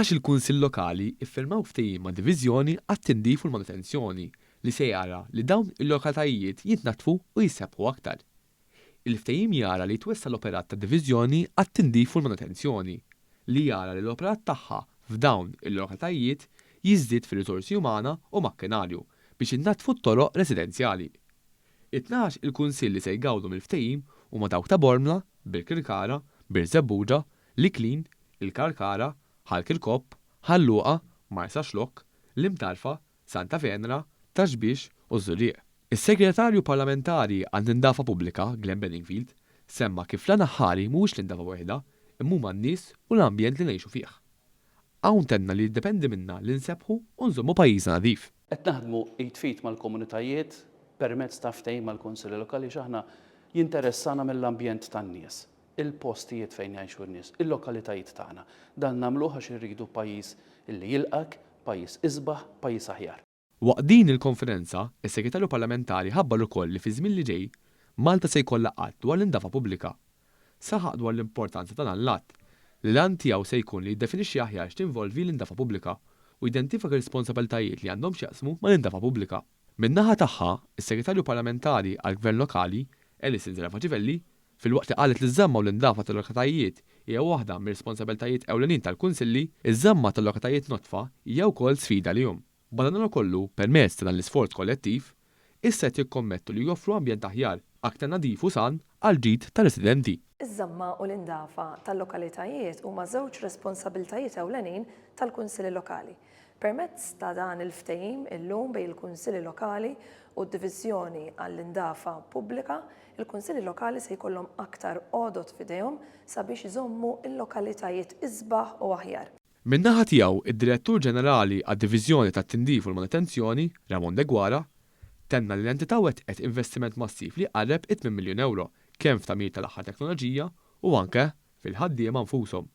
12-il Kunsill Lokali iffirmaw ftehim ma' Diviżjoni għat-Tindif u l-Manutenzjoni li se jara li dawn il-lokalitajiet jitnaddfu u jissebbħu aktar. Il-ftehim jara li jitwessa' l-operat tad-Diviżjoni għat-Tindif u l-Manutenzjoni, li jara li l-operat tagħha f'dawn il-lokalitajiet jiżdied fir-riżorsi umana u makkinarju biex jitnaddfu t-toroq residenzjali. It-12 il-kunsill li se jgawdu mill-ftehim huma dawk ta' Bormla, Birkirkara, Birżebbuġa, l-Iklin, il-Karkara, Ħal Kirkop, Ħal Luqa, Marsaxlokk, l-Imtarfa, Santa Venera, Ta' Xbiex u ż-Żurrieq. Is-Segretarju Parlamentari għall-Indafa Pubblika, Glenn Bedingfield, semma kif l-għan aħħari mhuwiex l-indafa waħedha imma huma n-nies u l-ambjent li ngħixu fih. Hawn tenna li jiddependi minna li nsebbħu u nżommu pajjiżna nadif. Qed naħdmu id f'id mal-komunitajiet permezz ta' ftehim mal-Kunsilli Lokali għax aħna jinteressana mill-ambjent tan-nies, il-postijiet fejn jgħixu n-nies, il-lokalitajiet tagħna. Dan nagħmluh għax irridu pajjiż li jilqgħek, pajjiż isbaħ, pajjiż aħjar. Waqt din il-konferenza, is-Segretarju Parlamentari ħabbar ukoll li fiż-żmien li ġej, Malta se jkollha Att dwar l-Indafa Pubblika. Saħaq dwar l-importanza ta' dan l-Att, li l-għan tiegħu se jkun li jiddefinixxi aħjar x'tinvolvi l-indafa pubblika u jidentifika r-responsabilitajiet li għandhom x'jaqsmu mal-indafa pubblika. Min-naħa tagħha, is-Segretarju Parlamentari għall-Gvern Lokali, Alison Zerafa Civelli, Filwaqt li qalet li ż-żamma u l-indafa tal-lokalitajiet hija waħda mir-responsabilitajiet ewlenin tal-kunsilli, iż-żamma tal-lokalitajiet nodfa hija wkoll sfida għalihom. Madankollu, permezz ta' dan l-isforz kollettiv, issa qed jikkommettu li joffru ambjent aħjar, aktar nadif u san għall-ġid tar-residenti. Iż-żamma u l-indafa tal-lokalitajiet huma żewġ responsabilitajiet ewlenin tal-kunsilli lokali. Permezz ta' dan il-ftehim illum bejn il-Kunsilli Lokali u d-Diviżjoni għall-Indafa Pubblika, il-Kunsilli Lokali se jkollhom aktar għodod f'idejhom sabiex iżommu l-lokalitajiet isbaħ u aħjar. Min-naħa tiegħu, id-Direttur Ġenerali għad-Diviżjoni tat-Tindif u l-Manutenzjoni, Ramon Deguara, tenna li l-entità wettqet investiment massiv li jqarreb it-tmien miljun ewro kemm f'tagħmir tal-aħħar teknoloġija u anke fil-ħaddiema nfushom.